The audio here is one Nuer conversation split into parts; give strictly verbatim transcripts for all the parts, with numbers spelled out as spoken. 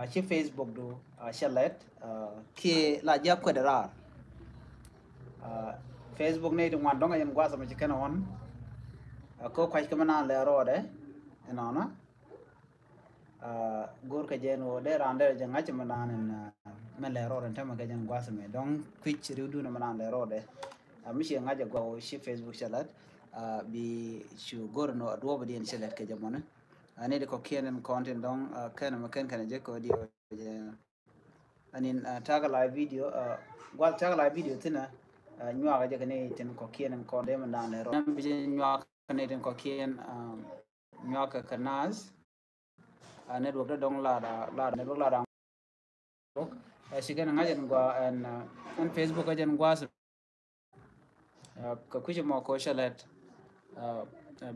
Ci Facebook du cɛ lɛt kiɛ la jiak kuɛt raar. Facebook ni ti ŋuan dɔŋ a yɛn gua̱a̱th mɛ ci kɛn ɣɔn. Ko kuac kɛ mɛ naan lɛ rɔɔdɛ inɔnɔ. Go̱r kɛ jɛn wä dee raan dee jɛ ŋa̱c mɛ naan in mɛ lɛ rɔɔdɛ in tämɛ kɛ jɛn gua̱a̱th mɛ dɔŋ kui̱c riw dun mɛ naan lɛ rɔɔdɛ. Mi ci ŋa̱c a gua̱a̱th ci Facebook cɛ lɛt. Bi cu go̱r in wä a duɔɔp diɛn cɛ lɛt kɛ jɛ mɔni. Ani di kɔkiɛn in kɔn tin dɔŋ kɛn mɛ kɛn kɛn jɛ kɛ wä di wä jɛ. Anin ta̱a̱ kɛ live video gua̱th ta̱a̱ kɛ live video thinɛ. Nyuakä jɛ kɛ ni tin kɔkiɛn in kɔn dee mɛ da̱a̱n lɛ rɔ bi jɛ nyuakä ni tin kɔkiɛn. Nyuakä kɛ nas. Network dee dɔŋ lar lar network lar. Ɛ ci kɛn ŋa̱c ɛn gua ɛn ɛn Facebook ɛ jɛn gua̱a̱th. Kɛ kui̱c mɔ ko cɛ lɛt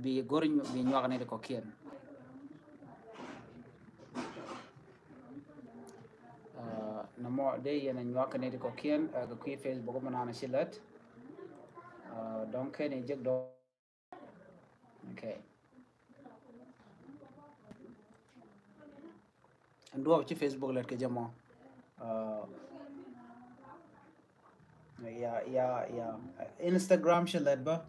bi go̱r bi nyuak ni di kɔkiɛn. Nɛ mɔ dee yɛn nyuak ni di kɔkiɛn kɛ kui̱ Facebook mɛ naan ci lɛt. Dɔŋ kɛn jek dɔŋ. Okay. Ɛn duɔp ci Facebook lɛt kɛ jɛ mɔ. Ya ya ya Instagram cɛ lɛt bä.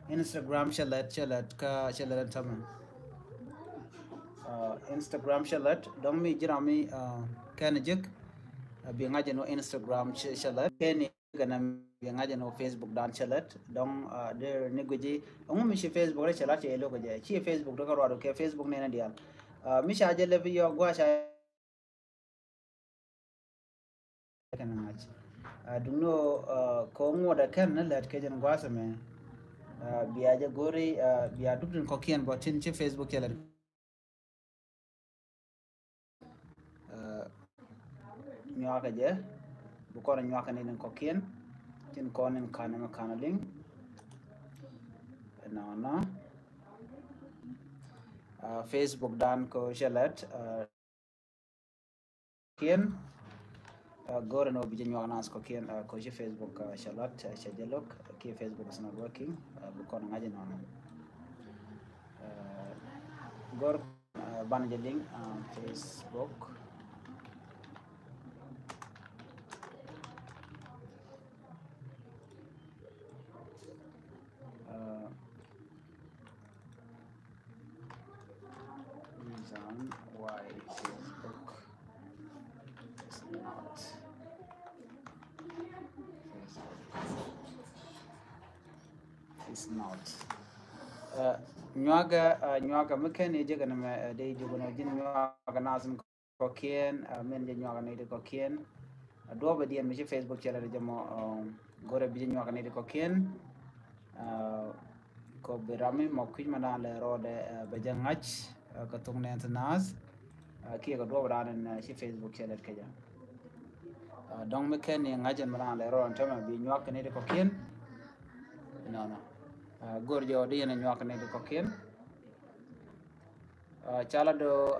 Instagram cɛ lɛt cɛ lɛt ka cɛ lɛt ɛn tämɛ. Instagram cɛ lɛt dɔŋ mi jiram mi kɛn jik. Bi ŋa̱c ɛn wä Instagram cɛ lɛt kɛn. Gɛnɛ bi ŋa̱c ɛn wä Facebook dan cɛ lɛt dɔŋ. Dee ni guici ɛŋu mi ci Facebook rɛ cɛ lɛt cɛ lokä jɛ ci Facebook dee kɛ ruat kɛ Facebook nɛnɛ dial. Mi ca jɛ lɛ bi yɔ gua ca kɛn ŋa̱c. Duŋni wä ko ŋuɔdɛ kɛn ni lɛt kɛ jɛn gua̱a̱th ɛmɛ. Bia jɛ go̱ri bia dup tin kɔkiɛn bɔ tin ci Facebook cɛ lɛt. Nyuakä jɛ bi kɔn nyuakä ni din kɔkiɛn. Tin kɔn in kan mɛ kan liŋ. Nɔnɔ Facebook dan ko cɛ lɛt. Kiɛn go̱rɛ ni wä bi jɛ nyuak nas kɔkiɛn ko ci Facebook cɛ lɔt cɛ jɛ lo̱k kiɛ Facebook is not working. Bi kɔn ŋa̱c nɔnɔ go̱r ban jɛ liŋ Facebook. Reason why Facebook is not, Facebook is not. Nyuakä nyuakä mi kɛn i̱ jekɛ ni mɛ dee jekɛ ni ji̱n nyuakä nasin kɔkiɛn. Min jɛ nyuakä ni di kɔkiɛn. Duɔpɛ diɛn mi ci Facebook cɛ lɛ di jɛ mɔ go̱rɛ bi jɛ nyuakä ni di kɔkiɛn. Kɔ bi rami mɔ kui̱c ma dan lɛ rɔɔdɛ bɛ jɛ ŋa̱c kɛ thok nɛn ti naath. Kiɛ kɛ duɔpɛ dan in ci Facebook cɛ lɛ kɛ jɛ. Dɔŋ mi kɛn ni ŋa̱c in ma dan lɛ rɔɔdɛ tämɛ bi nyuakä ni di kɔkiɛn. Nɔnɔ go̱r jɛ wä di yɛn nyuakä ni di kɔkiɛn. Cala do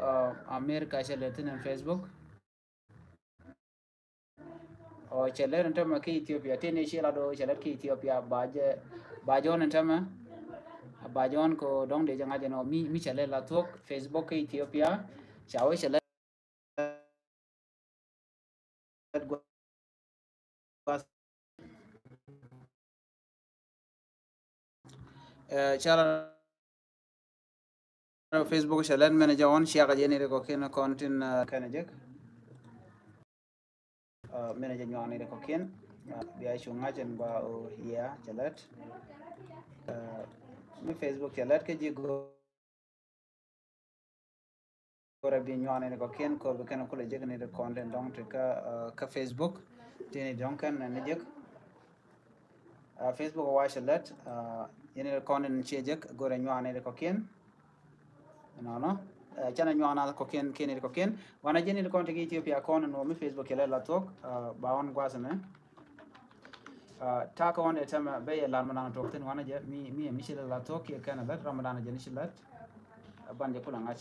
America cɛ lɛ thin in Facebook. Ɔ cɛ lɛ in tämɛ ki Ethiopia tin i̱ cila do cɛ lɛ ki Ethiopia ba jɛ ba jɔn in tämɛ. Ba jɔn ko dɔŋ de jɛ ŋa̱c in ɔ mi mi cɛ lɛ la thuɔk Facebook ki Ethiopia. Ca wee cɛ lɛ Cala Facebook cɛ lɛt mɛn jɛ ɣɔn ciakɛ jɛ ni ri kɔ kin kɔn tin kɛn jek. Mɛn jɛ nyuak ni ri kɔ kin bia cu ŋa̱c in gua o yia cɛ lɛt. Mi Facebook cɛ lɛt kä ji̱ go̱o̱r. Kor a bi nyuak ni kɔ kiɛn kor bi kɛn kulɛ jek ni di kɔn tin dɔŋ ti kä kä Facebook. Ti ni dɔŋ kɛn ni jek. Facebook wa cɛ lɛt yɛn ni kɔn tin ciɛ jek go̱o̱r a nyuak ni di kɔ kiɛn. Nɔnɔ cɛn a nyuak na kɔ kiɛn kiɛn ni di kɔ kiɛn wan a jek ni di kɔn ti ki Ethiopia kɔn ni wä mi Facebook cɛ lɛt la thuɔk. Ba wan guas mɛ. Takä wan de tɛmɛ bɛ yɛ lar mi dan tuɔk thin wan jɛ mi mi mi ci lɛ la thuɔk kiɛ kɛn lɛt ram mi dan jɛ ni ci lɛt. Ban jɛ kulɛ ŋa̱c.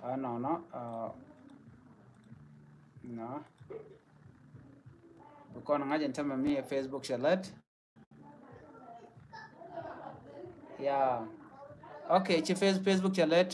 Nɔnɔ nɔ bi kɔn ŋa̱c in tɛmɛ mi Facebook cɛ lɛt. Ya. Ok, ci Facebook cɛ lɛt.